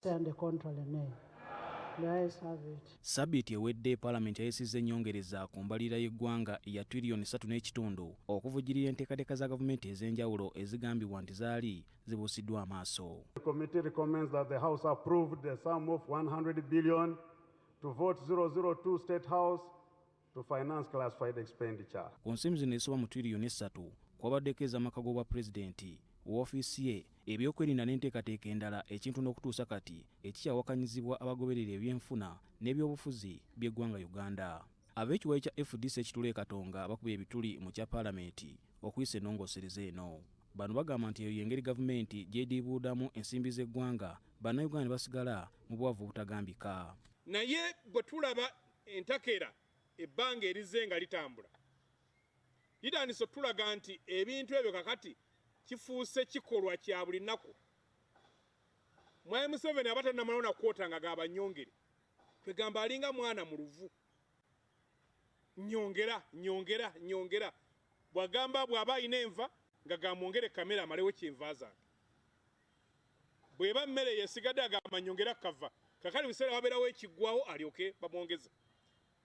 And the contrary, nay. The ayes have it. Sabbiiti ewedde Palamenti yayisizza ennyongereza ku mbalirira y'eggwanga eya tiriyoni ssatu n'ekitundu okuvujjirira enteekateeka za gavumenti ez'enjawulo ezigambibwa nti zaali zibuusiddwa amaaso. The committee recommends that the House approve the sum of 100 billion to vote 002 State House to finance classified expenditure. Ku nsimbi zino ezisoba mu tiriyoni essatu kwabaddeko ez'amaka g'obwa pulezidenti, woofiisi ye, ebyokwerinda n'enteekateeka endala ekintu n'okutuusa kati ekikyawakanyizibwa abagoberera ebyenfuna n'ebyobufuzi by'eggwanga Uganda. Ab'ekiwayi kya FDC ekituula e Katonga bakubye ebituli mu kya Palamenti okuyisa ennongoosereza eno. Bano bagamba nti eyo y'engeri gavumenti gy'ediibuudamu ensimbi z'eggwanga Bannayuganda ne basigala mu bwavu obutagambika. Naye bwe tulaba entakera ebbanga erizze nga litambula litandise otulaga nti ebintu ebyo kakati kifuuse kikolwa kya buli nnaku. Mwami Museveni aba tannamalawo na kwota nga gabanyongere, kwegamba alinga mwana mu luvu, nyongera nyongera nyongera, bwagamba bw'aba alina enva nga gamwongere kamere amalewo kyenva zange, bw'eba mmere yesigadde agamba nyongera kava. Kakati biseera wabeerawo ekiggwawo alyoke bamwongeze,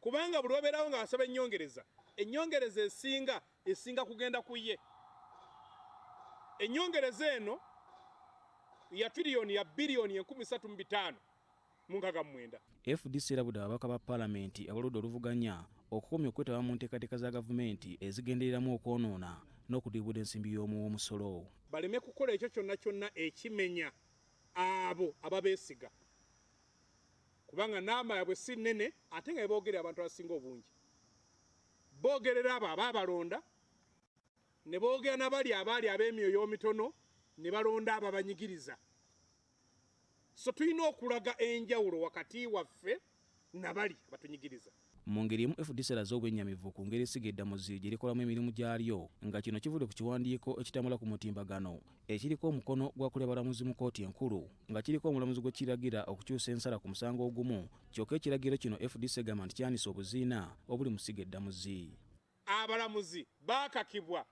kubanga buli wabeerawo ng'asaba ennyongereza, ennyongereza esinga esinga kugenda ku ye. Ennyongereza eno ya tiriyoni ya biliyoni 3,569 biliyoni. FDC erabudde ababaka ba Palamenti abaludde oluvuganya okukomya okwetaba mu nteekateeka za gavumenti ezigendereramu okwonoona n'okudiibuuda ensimbi y'omuwomusolo. Baleme kukola ekyo kyonna kyonna ekimenya abo ababeesiga, kubanga naama yabwe si nnene, ate nga bebogerera abantu abasinga obungi. Boogerera abo abaabalonda, ne boogera nabali abaali ab'emyoyo emitono, ne balonda ababanyigiriza. So tulina okulaga enjawulo wakati waffe nabali abatunyigiriza. Mu ngeri emu, FDC eraze obwennyamivu ku ngeri essiga eddamuzi gye likolamu emirimu gyalyo, nga kino kivudde ku kiwandiiko ekitambula ku mutimbagano ekiriko omukono gw'akulira abalamuzi mu kkooti enkulu, nga kiriko omulamuzi gwe kiragira okukyusa ensala ku musango ogumu. Kyokka ekiragiro kino FDC egamba nti kyanise obuziina obuli mu ssiga eddamuzi. Abalamuzi baakakibwa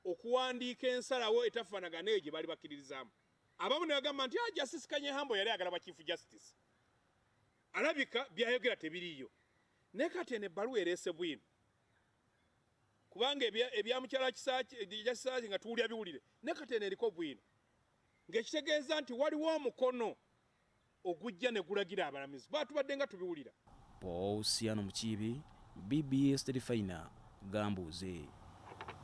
okuwandiika ensalawo etafaanagana eyo gye baali bakkiririzaamu. Abamu ne bagamba nti Justice Kanyehambo yali ayagala ba Chief Justice, alabika byayogera tebiriiyo. Naye kati eno ebbaluwa ereese bwino, kubanga ebya mukyala Kisaaki nga tuwulira biwulire, naye kati eno eriko bwino, ng'ekitegeeza nti waliwo omukono ogujja ne gulagira abalamizi batubadde nga tubiwulira. Pausiano Mukiibi, BBS Terefayina, Gambuuze.